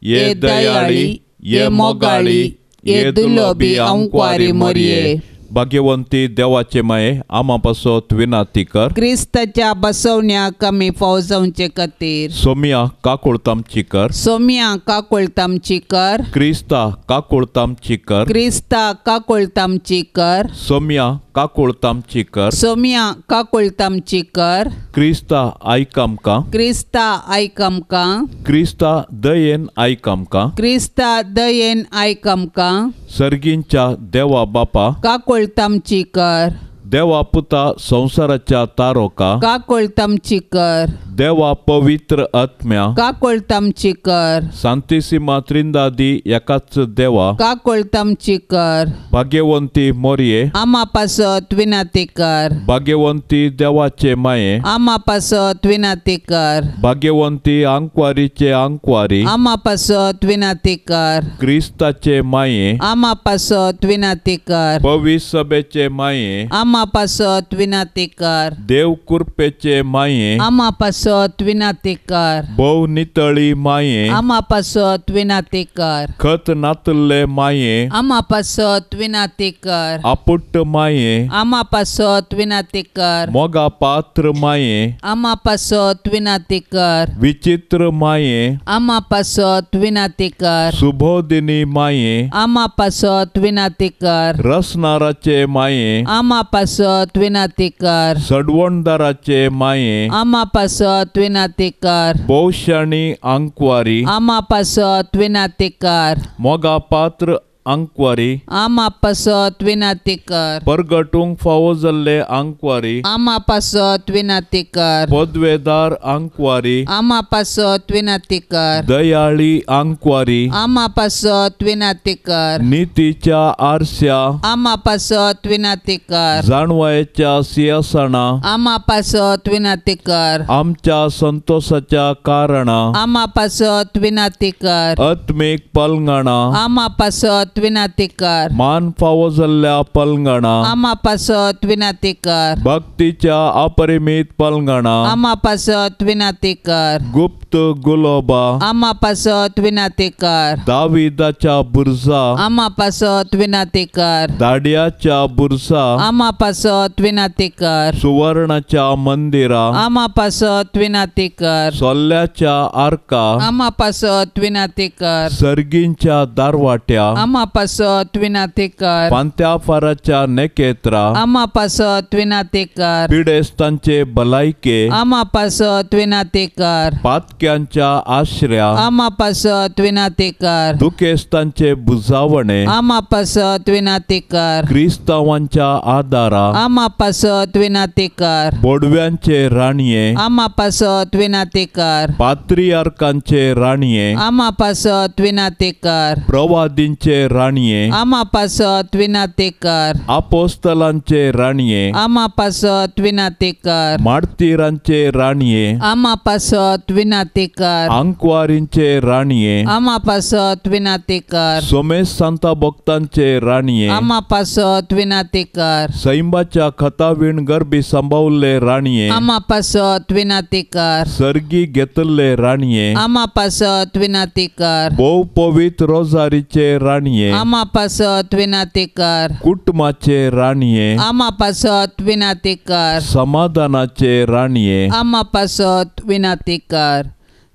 S1: ये दयाळी, ये मोगाळी, ये दुलोबी आंकवारी मरिये,
S2: भाग्यवंती देवाचे माये आमा पासत विनाती कर.
S1: क्रिस्ताच्या बसवण्याक आमी फाव जावचे खातीर.
S2: सोमिया काकुळट आमची कर.
S1: सोमिया काकुळट आमची कर.
S2: क्रिस्ता काकुळट आमची कर.
S1: क्रिस्ता काकुळट आमची कर.
S2: सोमिया काकुळट आमची कर.
S1: सोमिया काकुळट आमची कर.
S2: क्रिस्ता आयक आमकां.
S1: क्रिस्ता आयक आमकां.
S2: क्रिस्ता दयेन आयक आमकां.
S1: क्रिस्ता दयेन आयक आमकां.
S2: सर्गींच्या देवा बापा
S1: काकुळट आमची कर.
S2: देवा पुता संवसाराच्या तारोका
S1: काकुळट आमची कर.
S2: देवा पवित्र आत्म्या
S1: काकुळट आमची कर.
S2: सांतिसिमा त्रिंदादी एकाच देवा
S1: काकुळट आमची कर.
S2: भाग्यवंती मोरये
S1: आमा पासत विनाती कर.
S2: भाग्यवंती देवाचे माये
S1: आमा पासत विनाती कर.
S2: भाग्यवंती आंकवारीचे आंकवारी
S1: आमा पासत विनाती कर.
S2: क्रिस्ताचे माये
S1: आमा पासत विनाती कर.
S2: पवित्र सभेचे माये
S1: आमा पासत विनाती कर.
S2: देव कृपेचे माये
S1: आमा पासत विनाती कर.
S2: भोव नितळी माये
S1: आमा पासत विनाती कर.
S2: खत नातल्ले माये
S1: आमा पासत विनाती कर.
S2: आपुट्ट माये
S1: आमा पासत विनाती कर.
S2: मोगा पात्र माये
S1: आमा पासत विनाती कर.
S2: विचित्र माये
S1: आमा पासत विनाती कर.
S2: सुबोधिनी माये
S1: आमा पासत विनाती कर.
S2: रसनाराचे माये
S1: आमा पासत विनाती कर.
S2: सडवणदाराचे माये
S1: आमा पासत विनाती कर.
S2: भोवशाणी आंकवारी
S1: आमा पासत विनाती कर.
S2: मोगा पात्र आंकवारी
S1: आमा पासत विनाती कर.
S2: परगटूंक फावो जाल्ले आंकवारी
S1: आमा पासत विनाती कर.
S2: पदवेदार आंकवारी
S1: आमा पासत विनाती कर.
S2: दयाळी आंकवारी
S1: आमा पासत विनाती कर.
S2: नितीच्या आरस्या
S1: आमा पासत विनाती कर.
S2: जाणवायेच्या सिंहासना
S1: आमा पासत विनाती कर.
S2: आमच्या संतोषाच्या कारणा
S1: आमा पासत विनाती कर.
S2: आत्मीक पलंगणा
S1: आमा पासत विनाती कर.
S2: मान फावो जाल्ल्या पलंगणा
S1: आमा पासत विनाती कर.
S2: भक्तीच्या अपरिमित पलंगणा
S1: आमा पासत विनाती कर.
S2: गुप्त गुलोबा
S1: आमा पासत विनाती कर.
S2: दाविदाच्या बुरजा
S1: आमा पासत विनाती कर.
S2: दाड्याच्या बुरजा
S1: आमा पासत विनाती कर.
S2: सुवर्णाच्या मंदिरा
S1: आमा पासत विनाती कर.
S2: सोल्ल्याच्या आर्का
S1: आमा पासत विनाती कर.
S2: सर्गींच्या दारवाट्या
S1: आमा पासत विनाती कर.
S2: पांत्या फाराच्या नेकेत्रा
S1: आमा पासत विनाती कर.
S2: पिडेस्तांचे भलायके
S1: आमा पासत विनाती कर.
S2: पातक्यांच्या आश्र्या
S1: आमा पासत विनाती कर.
S2: दुखेस्तांचे बुजावणे
S1: आमा पासत विनाती कर.
S2: क्रिस्तावांच्या आदारा
S1: आमा पासत विनाती कर.
S2: बोडव्यांचे राणये
S1: आमा पासत विनाती कर.
S2: पात्रियार्कांचे राणये
S1: आमा पासत विनाती कर.
S2: प्रवादींचे राणये
S1: आमा पासत विनाती कर.
S2: आपोस्तलांचे राणये
S1: आमा पासत विनाती कर.
S2: मार्तीरांचे राणये
S1: आमा पासत विनाती कर.
S2: आंकवारींचे राणये
S1: आमा पासत विनाती कर.
S2: सोमेश सांता भक्तांचे राणये
S1: आमा पासत विनाती कर.
S2: सैंबाच्या खतावीण गर्भी सांबावल्ले राणये
S1: आमा पासत विनाती कर.
S2: सर्गी घेतल्ले राणये
S1: आमा पासत विनाती कर.
S2: भोव पवित्र रोजारीचे राणये
S1: आमा पासत विनाती कर.
S2: कुटुंबाचे राणये
S1: आमा पासत विनाती कर.
S2: समाधानाचे राणये
S1: आमा पासत विनाती कर.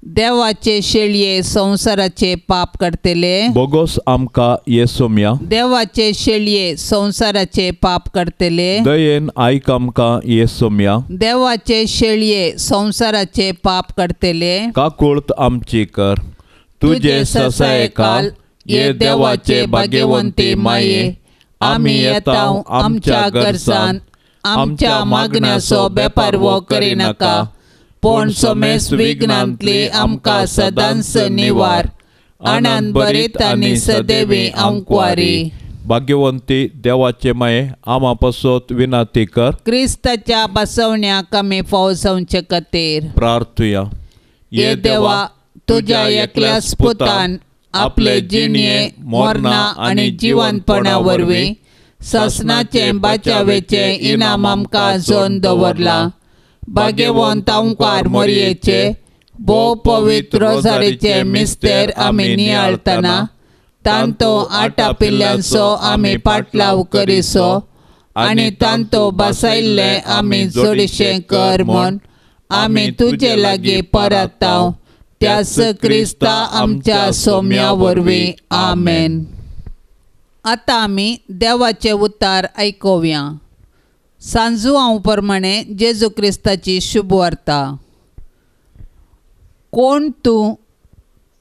S1: देवाचे शेळये संवसाराचे पाप करतले
S2: बोगोस आमकां येसोम्या.
S1: देवाचे शेळये संवसाराचे पाप करतले
S2: दयेन आयक आमकां येसोम्या.
S1: देवाचे शेळये संवसाराचे पाप करतले
S2: काकुळत आमची कर. तुजे ससायकाल ये देवाचे भाग्यवंती माये आमी येता आमच्या गरजान
S1: आमच्या मागण्याचो बेपारवो करिनाका पूण समेस विघ्नांतली आमकां सदांच निवार. आनंद बरीत आनी सदैवी आंकवारी.
S2: भाग्यवंती देवाचे माये आमा पासत विनाती कर.
S1: क्रिस्ताच्या बसवण्याक आमी फाव जावचे खातीर
S2: प्रार्थुया.
S1: ये देवा तुज्या एकल्याच पुतान आपले जिणये मरणा आनी जिवंतपणा वरवीं ससनाचें बाचावेचें इनाम आमकां जोन दवरलां. भाग्यवंत आंकवार मोरयेचे भोव पवित्र रोजारीचे मिस्तेर आमी नियाळतना तांतो आटापिल्ल्यांचो आमी पाटलाव करिसो आनी तांतो बसयल्लें आमी जोडशें कर म्हूण आमी तुजे लागीं परताव त्याच क्रिस्ता आमच्या सोम्या वरवीं. आमेन. आतां आमी देवाचे उतार आयकुया. सांजुआंव प्रमाणे जेजू क्रिस्ताची शुभवार्ता. कोण तूं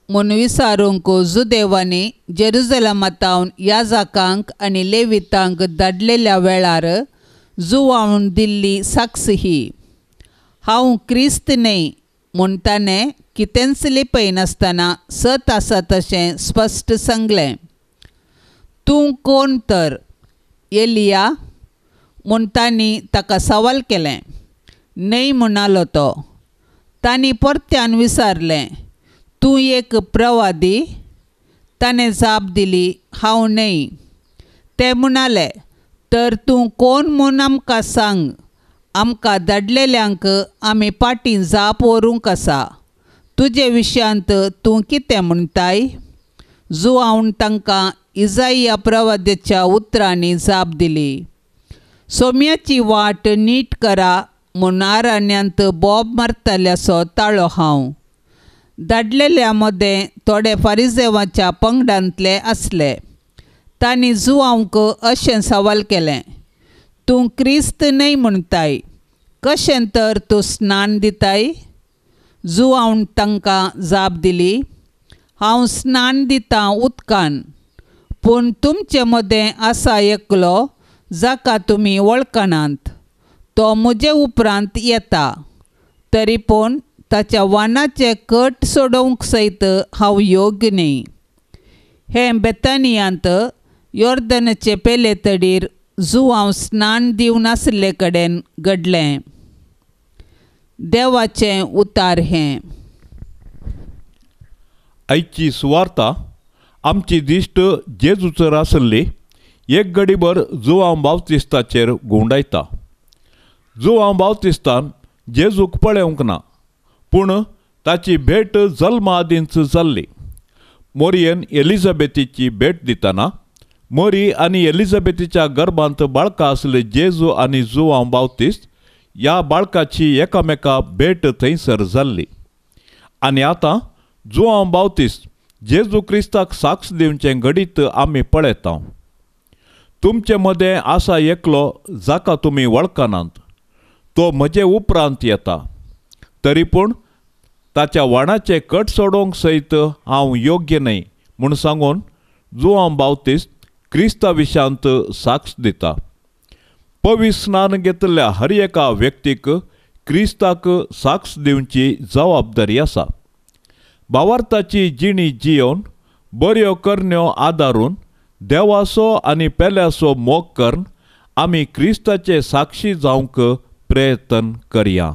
S1: म्हूण विचारूंक जुदेवांनी जेरुजलमांतावन याजकांक आनी लेवितांक धाडलेल्या वेळार जुवावन दिल्ली साक्ष ही. हांव क्रिस्त न्हय म्हूण ताणें कितेंच लिपयनासतना सत आसा तशें स्पश्ट सांगलें. तूं कोण तर एलिया म्हूण तांणी ताका सवाल केलें. न्हय म्हणालो तो. तांणी परत्यान विचारलें, तूं एक प्रवादी? ताणें जाप दिली, हांव न्हय. ते म्हणाले, तर तूं कोण म्हूण आमकां सांग, आमकां धाडलेल्यांक आमी फाटीं जाप व्हरूंक आसा. तुजे विशयांत तूं कितें म्हणटाय? जुआवन तांकां इजाइया प्रवाद्याच्या उतरांनी जाप दिली, सोम्याची वाट नीट करा म्हूण आरण्यांत बोब मारतल्याचो ताळो हांव. धाडलेल्या मदें थोडे फारिजेवाच्या पंगडांतले आसले. तांणी जुआंवक अशें सवाल केलें, तूं क्रिस्त न्हय म्हणटाय, कशें तर तूं स्नान दिताय? जुआवन तांकां जाप दिली, हांव स्नान दितां उदकान, पूण तुमचे मदें आसा एकलो जाका तुमी वळखनात. तो म्हजे उपरांत येता, तरी पूण ताच्या वानाचे कट सोडोवंक सयत हांव योग्य न्हय. हें बेतानियांत योर्दनाचे पेले तडीर जुआंव स्नान दिवन आशिल्ले कडेन घडलें. देवाचें उतार हें.
S2: आयची सुवार्ता आमची दिश्ट जेजूचर आसली एक गडीभर जुआंव बावतिस्ताचेर घुंवडायता. जुआंव बावतिस्तान जेजूक पळोवंक ना, पूण ताची भेट जल्मा आदींच जाल्ली. मोरयेन एलिझाबेथीची भेट दितना मोरी आनी एलिझाबेथीच्या गर्भांत बाळका आसले जेजू आनी जुआंव बावतिस्त ह्या बाळकाची एकामेका भेट थंयसर जाल्ली. आनी आतां जुआंव बावतिस्त जेजू क्रिस्ताक साक्ष दिवचें घडीत आमी पळयता. तुमचे मदें आसा एकलो जाका तुमी वळखनात, तो म्हजे उपरांत येता, तरी पूण ताच्या वाणाचे कट सोडोवंक सयत हांव योग्य न्हय म्हूण सांगून जुआंव बावतिस्त क्रिस्ता विशांत साक्ष दिता. पवित्र स्नान घेतिल्ल्या हर एका व्यक्तीक क्रिस्ताक साक्ष दिवची जबाबदारी आसा. भावार्थाची जिणी जियोवन बऱ्यो करण्यो आदारून देवाचो आनी पेल्याचो मोग करून आमी क्रिस्ताचे साक्षी जावंक प्रयत्न करया.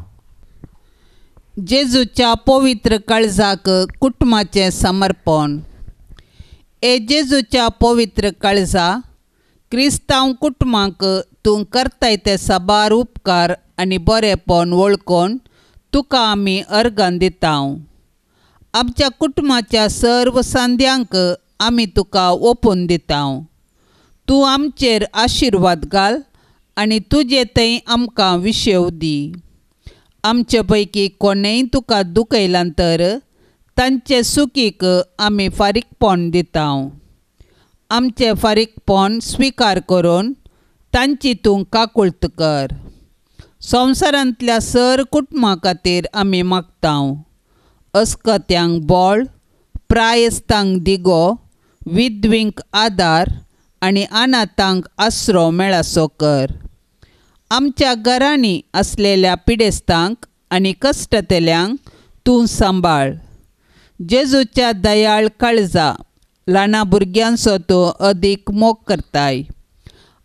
S1: जेजूच्या पवित्र काळजाक कुटुंबाचें समर्पण. ए जेजूच्या पवित्र काळजा, क्रिस्तांव कुटुंबाक तूं करताय ते साबार उपकार आनी बरेपण वळखून तुका आमी अर्गां दिता. आमच्या कुटुंबाच्या सर्व सांद्यांक आमी तुका ओपून दिता. तूं आमचेर आशिर्वाद घाल आनी तुजे थंय आमकां विशेव दी. आमचे पैकी कोणेय तुका दुखयलां तर तांचे सुकीक आमी फारीकपण दिता. आमचें फारीकपण स्विकार करून तांची तूं काकुळट कर. संवसारांतल्या सर कुटुंबा खातीर आमी मागता. अस्कत्यांक बळ, प्रायस्तांक दिगो, विधवींक आदार आनी अनाथांक आसरो मेळासो कर. आमच्या घरांनी आसलेल्या पिडेस्तांक आनी कश्टतेल्यांक तूं सांबाळ. जेजूच्या दयाळ काळजा, ल्हाना भुरग्यांचो तूं अदीक मोग करताय.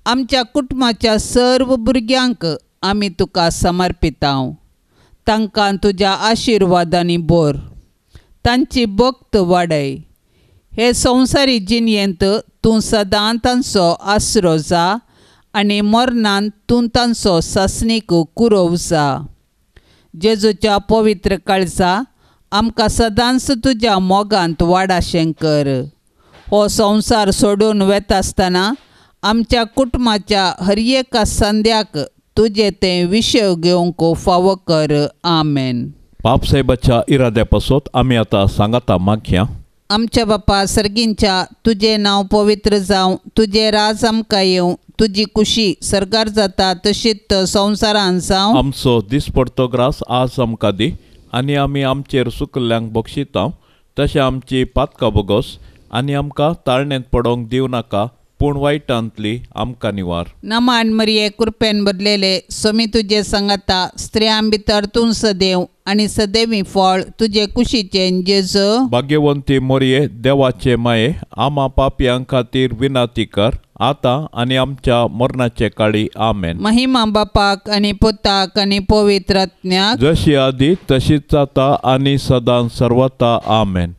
S1: आमच्या कुटुंबाच्या सर्व भुरग्यांक आमी तुका समर्पिता. तांकां तुज्या आशिर्वादांनी बोर, तांची भक्त वाडय. हे संवसारी जिणेंत तूं सदां तांचो आसरो जा आनी मरणांत तूं तांचो सासणीक कुरोव जा. जेजूच्या पवित्र काळजा, आमकां सदांच तुज्या मोगांत वाडाशें कर. हो संवसार सोडून वेता आसतना आमच्या कुटुंबाच्या हर एका संद्याक तुजें तें विशय घेवंक फावो कर. आमेन.
S2: बापसाहेबाच्या इराद्या पासत आमी आतां सांगाता मागया.
S1: आमच्या बापा सर्गींच्या, तुजें नांव पवित्र जावं, तुजें राज आमकां येवं, तुजी कुशी सरकार जाता तशीच संवसारान जावं.
S2: आमचो दिसपडतो ग्रास आज आमकां दी आनी आमी आमचेर सुकल्ल्यांक बक्षिता तशें आमची पातकां बोगस आनी आमकां ताळणेंत पडोवंक दिवं नाका, पूण वायटांतली आमकां निवार.
S1: नमान मरिये, कृपेन भरलेले, स्वामी तुजे सांगाता, स्त्रियां भितर तूं सदैव आनी सदैवी फळ तुजे कुशीचें जेजू.
S2: भाग्यवंती मोरये, देवाचे माये, आमा पापयां खातीर विनंती कर आतां आनी आमच्या मरणाचे काळी. आमेन.
S1: महिमा बापाक आनी पुताक आनी पवित्र आत्म्याक,
S2: जशी आदी तशीच जाता आनी सदां सर्वता. आमेन.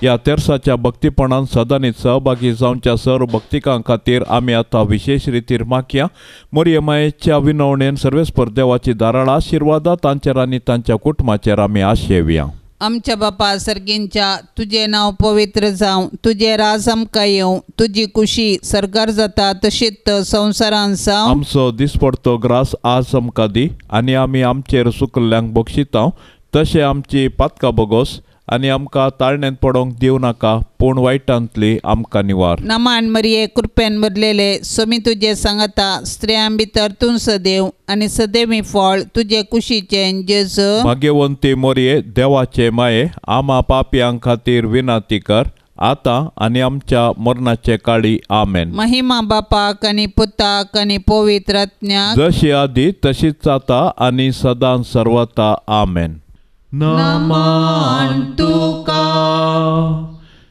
S2: ह्या तेर्साच्या भक्तीपणान सदांनी सहभागी जावच्या सर्व भक्तिकां खातीर आमी आतां विशेश रितीर मागया. मोरये मायेच्या विनवणेन सर्वेस्पर देवाची धाराळ आशिर्वादा तांचेर आनी तांच्या कुटुंबाचेर आमी आशेवया.
S1: आमच्या बापा सर्गींच्या, तुजें नांव पवित्र जावं, तुजें राज आमकां येवं, तुजी कुशी सरकार जाता तशीच संवसारान जावं.
S2: आमचो दिसपडतो ग्रास आज आमकां दी आनी आमी आमचेर सुकल्ल्यांक बक्षिता तशें आमची पातकां बोगस आनी आमकां ताळणेंत पडोवंक दिवं नाका, पूण वायटांतली आमकां निवार.
S1: नमान मरिये, कृपेन भरलेले, स्वामी तुजे सांगाता, स्त्रियां भितर तूं सदैव आनी सदैवी फळ तुजे कुशीचें जेजू.
S2: भाग्यवंती मोरये, देवाचे माये, आमा पापयां खातीर विनंती कर आतां आनी आमच्या मरणाचे काळी. आमेन.
S1: महिमा बापाक आनी पुताक आनी पवित्र आत्म्याक,
S2: जशी आदी तशीच जाता आनी सदां सर्वता. आमेन. नमन तुका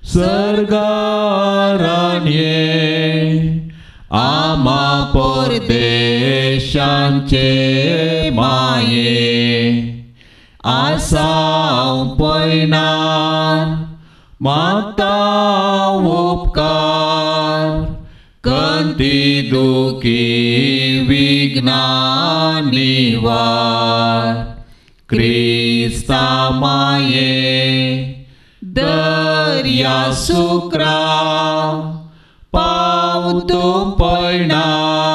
S2: सर्गाराण्ये, आमा परदेशांचे माये, आसाव पयणार मागता उपकार, कंती दुखी विघ्ना निवार, क्रिस्ता माये दर्या सुक्रा, पाव तूं पळणार्यांक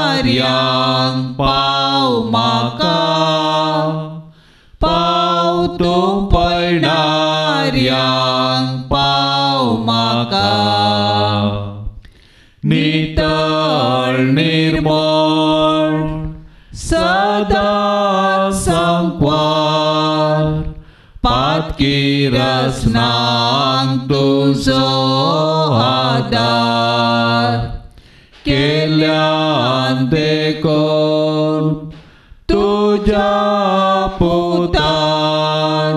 S2: पाव म्हाका, पाव तूं पळणार्यांक पाव म्हाका. नितळ निर्मळ सदा सांकवार, पातकी रसनांक तुजो आदार, केल्यान देखून तुज्या पुतान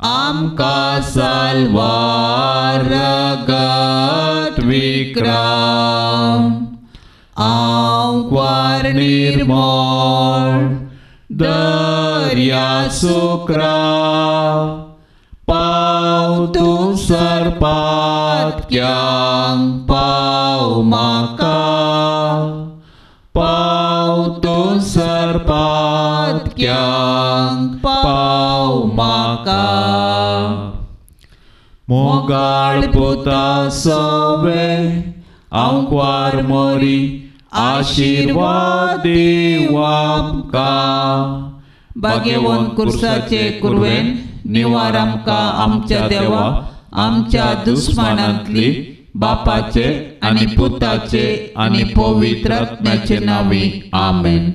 S2: आमकां साल्वार रगत विक्रम, आंकवार निर्मळ दर्या सुक्रा, पाव तूं सरपातक्यांक पाव म्हाका, पाव तूं सरपातक्यांक पाव म्हाका. मोगाळ पुता सवे आंकवार मोरी, आशिर्वाद दीव आमकां.
S1: भाग्यवंत कुर्साचे कुरवेन निवार आमकां आमच्या देवा, आमच्या दुस्मानांतली, बापाचे आनी पुताचे आनी पवित्र आत्म्याचे नांवी. आमेन.